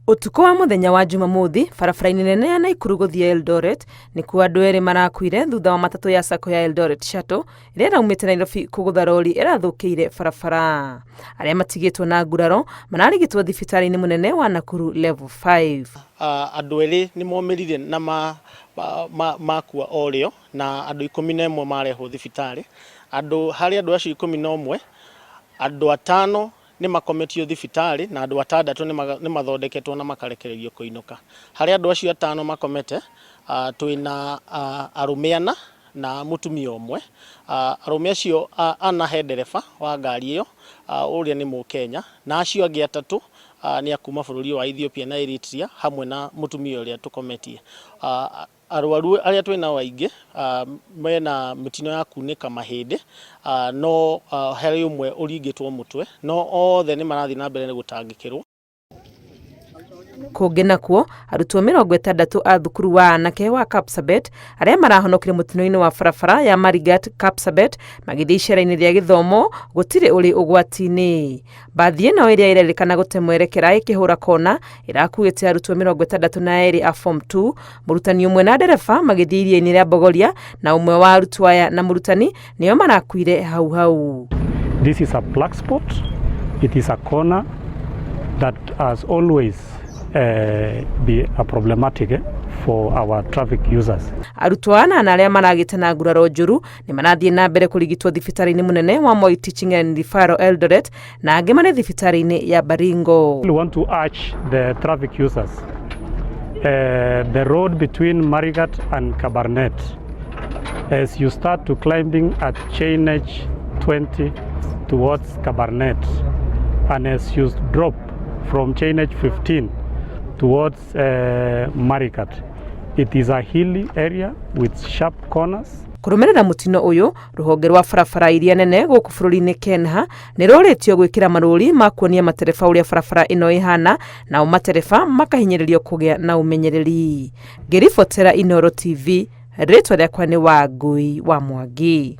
Ũtukũ wa mũthenya wa Jumamothi, barabara-inĩ nene ya Naikuru gũthiĩ Eldoret, nĩkuo andũ erĩ marakuire thutha wa matatũ ya sacco ya Eldoret Shuttle ĩrĩa ĩraumĩte Nairobi kũgũtha rori ĩrathũkĩire barabara. Arĩa matigĩtwo na nguraro mararigitwo thibitarĩ-inĩ mũnene wa Nakuru Level 5. Andũ erĩ nĩ momĩrire na makua o rĩo na andũ 11 marehwo thibitarĩ. Andũ harĩ andũ acio 11, andũ atano nĩ makometio thibitarĩ na andũ atandatũ nĩ mathondeketwo na makarekererio kũinũka. Harĩ andũ acio atano makomete, twĩna arũme ana na mũtumia ũmwe. Arũme acio ana he ndereba wa ngari ĩyo ũrĩa nĩ Mũkenya, na acio angĩ atatũ nĩ a kuma bũrũri wa Ethiopia na Eritrea hamwe na mũtumia ũrĩa tũkometie. Arwaru arĩa twĩ nao aingĩ mena mĩtino ya kunĩka mahĩndĩ, no harĩ ũmwe ũringĩtwo mũtwe, no othe nĩ marathiĩ na mbere nĩ gũtangĩkĩrwo. Kũngĩ nakuo, arutwo 60 a thukuru wa anake wa Kapsabet arĩa marahonokire mũtino-inĩ wa barabara ya Marigat Kapsabet magĩthiĩ icera-inĩ rĩa gĩthomo gũtirĩ ũrĩ ũgwati-inĩ. Mbathi ĩno ĩrĩa ĩrerĩkana gũte mwerekera ĩkĩhũra kona ĩrakuĩte arutwo 62 a form 2, mũrutani ũmwe na ndereba magĩthiĩ iria-inĩ rĩa Bogoria, na ũmwe wa arutwo aya na mũrutani nĩo marakuire hau hau. This is a black spot. It is a corner that has always be a problematic for our traffic users. Arutwo anana arĩa maragĩte na nguraro njũru nĩ marathiĩ na mbere kũrigitwo thibitarĩ-inĩ mũnene wa Moi Teaching and Referral Eldoret, na angĩ marĩ thibitarĩ-inĩ ya Baringo. We want to urge the traffic users. The road between Marigat and Kabarnet, as you start to climbing at chainage 20 towards Kabarnet, and as you drop from chainage 15 towards Marigat, it is a hilly area with sharp corners. Kũrũmĩrĩra mũtino ũyũ, rũhonge rwa barabara iria nene gũkũ bũrũri-inĩ KENHA nĩ rũrĩtio gwĩkĩra marũri ma kuonia matereba ũrĩa barabara ĩno ĩhana, nao matereba makahinyĩrĩrio kũgĩa na ũmenyereri. Ngĩribotera Inooro TV, rĩtwa rĩakwa nĩ Wangui wa Mwangi.